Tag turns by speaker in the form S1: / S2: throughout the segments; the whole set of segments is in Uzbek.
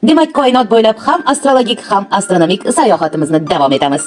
S1: Demak, koinot bo'ylab ham astrologik, ham astronomik sayohatimizni davom etamiz.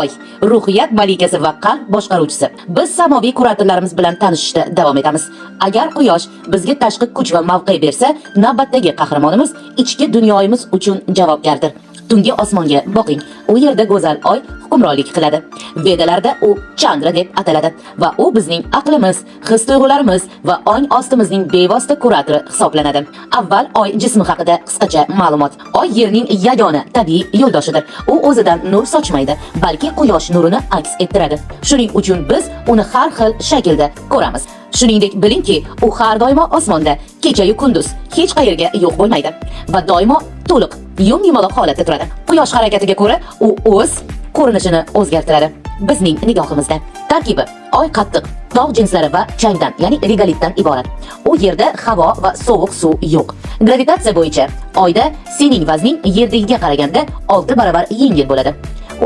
S1: Oy, ruhiyat malikasi va qalb boshqaruvchisi. Biz samoviy kuratorlarimiz bilan tanishishda davom etamiz. Agar quyosh bizga tashqi kuch va mavqe bersa, navbatdagi qahramonimiz ichki dunyomiz uchun javobgardir. Tungi osmonga boqing. U yerda go'zal oy hukmronlik qiladi. Vedalarda u Chandra deb ataladi va u bizning aqlimiz, his-tuyg'ularimiz va ong ostimizning bevosita kuratori hisoblanadi. Avval oy jismi haqida qisqacha ma'lumot. Oy Yerning yagona tabiiy yo'ldoshidir. U o'zidan nur sochmaydi, balki quyosh nurini aks ettiradi. Shuning uchun biz uni har xil shaklda ko'ramiz. Shuningdek, bilingki, u har doimo osmonda, kecha-yu kunduz hech qayerga yo'q bo'lmaydi va doimo to'liq yum-yumaloq holatda turadi. Quyosh harakatiga ko'ra u o'z ko'rinishini o'zgartiradi. Bizning nigohimizda. Tarkibi: Oy qattiq tog' jinslari va changdan, ya'ni regolitdan iborat. U yerda havo va sovuq suv yo'q. Gravitatsiya bo'yicha Oyda sening vazning Yerdagiga qaraganda 6 barobar yengil bo'ladi.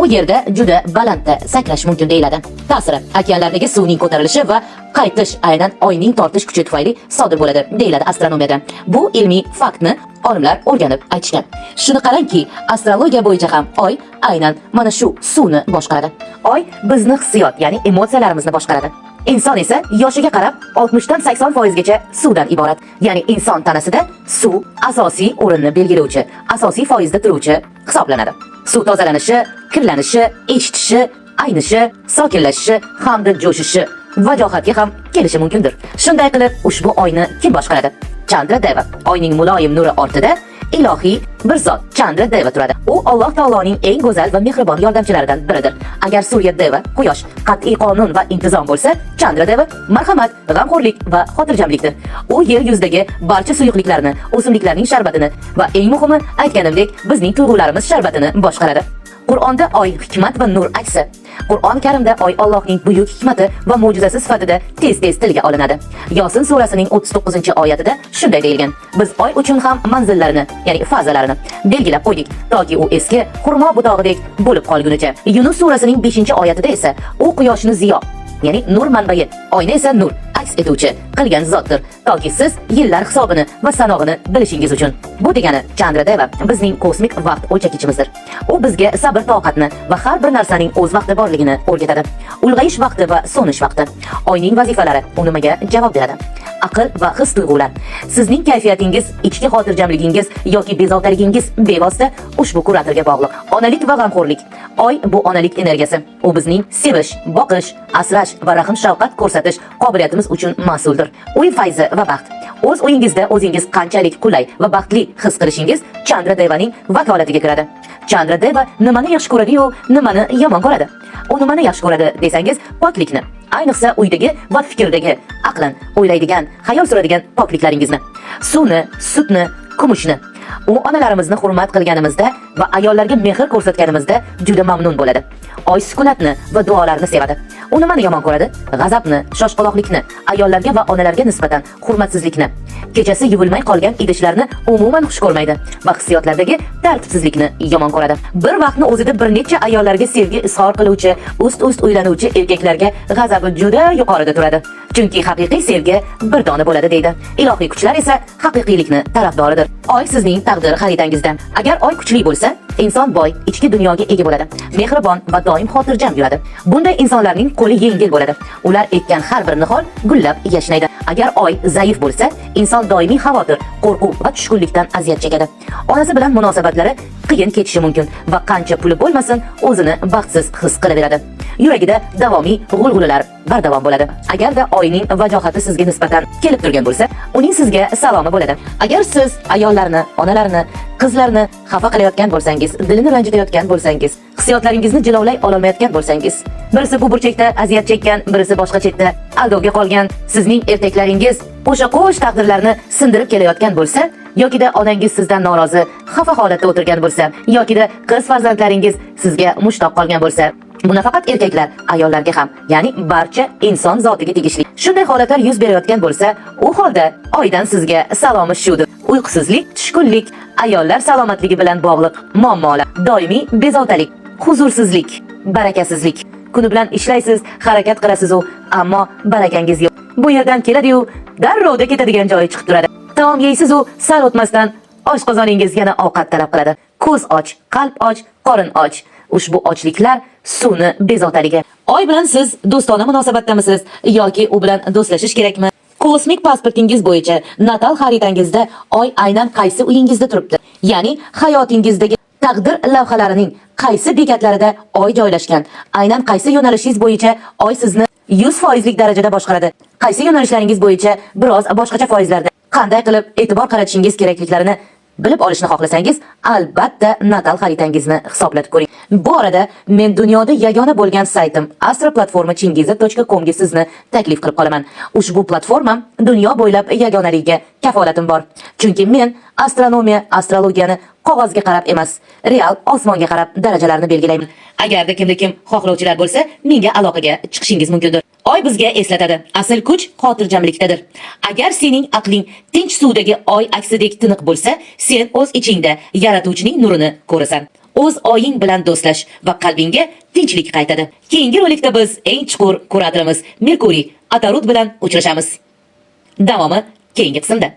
S1: U yerda juda balandda sakrash mumkin deyiladi. Ta'siri: Okeanlardagi suvning ko'tarilishi va qaytish aynan Oyning tortish kuchi tufayli sodir bo'ladi deyiladi astronomiyada. Bu ilmiy faktni olimlar o'rganib aytishgan. Shuni qarangki, astrologiya bo'yicha ham Oy aynan mana shu suvni boshqaradi. Oy bizni hissiyot, ya'ni emotsiyalarimizni boshqaradi. Inson esa yoshiga qarab 60 dan 80 foizgacha suvdan iborat. Ya'ni inson tanasida suv asosiy o'rinni belgilovchi, asosiy foizda turuvchi hisoblanadi. Suv tozalanishi, kirlanishi, eshitishi, aynishi, sokinlashishi hamda jo'shishi, vajohatga ham kelishi mumkindir. Shunday qilib, ushbu oyni kim boshqaradi? Chandra Deva. Oyning muloyim nuri ortida ilohiy bir zot Chandra Deva turadi. U Alloh taoloning eng go'zal va mehribon yordamchilaridan biridir. Agar Surya Deva, quyosh, qat'iy qonun va intizom bo'lsa, Chandra Deva marhamat, g'amxo'rlik va xotirjamlikdir. U yer yuzidagi barcha suyuqliklarni, o'simliklarning sharbatini va eng muhimi, aytganimdek, bizning tuyg'ularimiz sharbatini boshqaradi. Qur'onda oy hikmat va nur aksi. Qur'on Karimda oy Allohning buyuk hikmati va mo'jizasi sifatida tez-tez tilga olinadi. Yosin surasining 39-oyatida shunday deyilgan: "Biz oy uchun ham manzillarini, ya'ni fazalarini belgilab qo'ydik, toki u eski xurmo butog'idek bo'lib qolgunicha." Yunus surasining 5-oyatida esa u quyoshni ziyo, ya'ni nur manbai, oyni esa nur aks etuvchi qilgan zotdir, toki siz yillar hisobini va sanog'ini bilishingiz uchun. Bu degani Chandra Deva bizning kosmik vaqt o'lchagichimizdir. U bizga sabr toqatni va har bir narsaning o'z vaqti borligini o'rgatadi. Ulg'ayish vaqti va so'nish vaqti. Oyning vazifalari: u nimaga javob beradi? Aql va his tuyg'ular. Sizning kayfiyatingiz, ichki xotirjamligingiz yoki bezovtaligingiz bevosita ushbu kuratorga bog'liq. Onalik va g'amxo'rlik. Oy bu onalik energiyasi. U bizning sevish, boqish, asrash va rahm shafqat ko'rsatish qobiliyatimiz uchun mas'uldir. Uy fayzi va baxt. O'z uyingizda o'zingiz qanchalik qulay va baxtli his qilishingiz Chandra Devaning vakolatiga kiradi. Chandra Deva nimani yaxshi ko'radi-yu, nimani yomon ko'radi? U nimani yaxshi ko'radi desangiz, poklikni. Ayniqsa uydagi va fikrdagi, aqlan o'ylaydigan, xayol suradigan pokliklaringizni. Suvni, sutni, kumushni. U onalarimizni hurmat qilganimizda va ayollarga mehr ko'rsatganimizda juda mamnun bo'ladi. Oy sukunatni va duolarni sevadi. U nimani yomon ko'radi? G'azabni, shoshqaloqlikni, ayollarga va onalarga nisbatan hurmatsizlikni. Kechasi yuvilmay qolgan idishlarni umuman xush ko'rmaydi va hissiyotlardagi tartibsizlikni yomon ko'radi. Bir vaqtni o'zida bir necha ayollarga sevgi izhor qiluvchi, ust-ust uylanuvchi erkaklarga g'azabi juda yuqorida turadi. Chunki haqiqiy sevgi bir dona bo'ladi deydi. Ilohiy kuchlar esa haqiqiylikni tarafdoridir. Oy sizning taqdir xaritangizda. Agar oy kuchli bo'lsa, inson boy, ichki dunyoga ega bo'ladi. Mehribon va doim xotirjam yuradi. Bunday insonlarning qo'li yengil bo'ladi. Ular ekkan har bir nihol gullab yashnaydi. Agar oy zaif bo'lsa, inson doimiy xavotir, qo'rquv va tushkunlikdan aziyat chekadi. Onasi bilan munosabatlari qiyin kechishi mumkin va qancha puli bo'lmasin, o'zini baxtsiz his qilaveradi. Yuragida davomiy g'ulg'ulalar bardavom bo'ladi. Agarda oyning vajohati sizga nisbatan kelib turgan bo'lsa, uning sizga salomi bo'ladi. Agar siz ayollarni, onalarni, qizlarni xafa qilayotgan bo'lsangiz, dilini ranjitayotgan bo'lsangiz, hissiyotlaringizni jilovlay ololmayotgan bo'lsangiz, birisi bu burchakda aziyat chekkan, birisi boshqa chetda aldovga qolgan, sizning ertaklaringiz o'sha qo'sh taqdirlarni sindirib kelayotgan bo'lsa, yokida onangiz sizdan norozi, xafa holatda o'tirgan bo'lsa, yokida qiz farzandlaringiz sizga mushtoq qolgan bo'lsa, bu nafaqat erkaklar, ayollarga ham, ya'ni barcha inson zotiga tegishli. Shunday holatlar yuz berayotgan bo'lsa, u holda oydan sizga salomi shudir: uyqusizlik, tushkunlik, ayollar salomatligi bilan bog'liq muammolar, doimiy bezovtalik, huzursizlik, barakasizlik. Kuni bilan ishlaysiz, harakat qilasiz u, ammo barakangiz yo'q. Bu yerdan keladi-yu, darrovda ketadigan joyi chiqib turadi. Taom yeysiz u, sal o'tmasdan Oshqozoningiz yana ovqat talab qiladi. Ko'z och, qalb och, qorin och. Ushbu ochliklar suvni bezovtaligi. Oy bilan siz do'stona munosabatdamisiz yoki u bilan do'stlashish kerakmi? Kosmik pasportingiz bo'yicha natal xaritangizda oy aynan qaysi uyingizda turibdi? Ya'ni hayotingizdagi taqdir lavhalarining qaysi bekatlarida oy joylashgan? Aynan qaysi yo'nalishingiz bo'yicha oy sizni 100 foizlik darajada boshqaradi? Qaysi yo'nalishlaringiz bo'yicha biroz boshqacha foizlarda? Qanday qilib e'tibor qaratishingiz kerakliklarini bilib olishni xohlasangiz, albatta natal xaritangizni hisoblatib ko'ring. Bu orada men dunyoda yagona bo'lgan saytim astroplatformachingiza.com ga sizni taklif qilib qolaman. Ushbu platformam dunyo bo'ylab yagonaligiga kafolatim bor. Chunki men astronomiya, astrologiyani qog'ozga qarab emas, real osmonga qarab darajalarni belgilayman. Agarda kimda kim xohlovchilar bo'lsa, menga aloqaga chiqishingiz mumkindir. Oy bizga eslatadi. Asl kuch xotirjamlikdadir. Agar sening aqling tinch suvdagi oy aksidek tiniq bo'lsa, sen o'z ichingda yaratuvchining nurini ko'rasan. O'z oying bilan do'stlash va qalbingga tinchlik qaytadi. Keyingi rolikda biz eng chuqur kuratorimiz Merkuriy Atarut bilan uchrashamiz. Davomi keyingi qismda.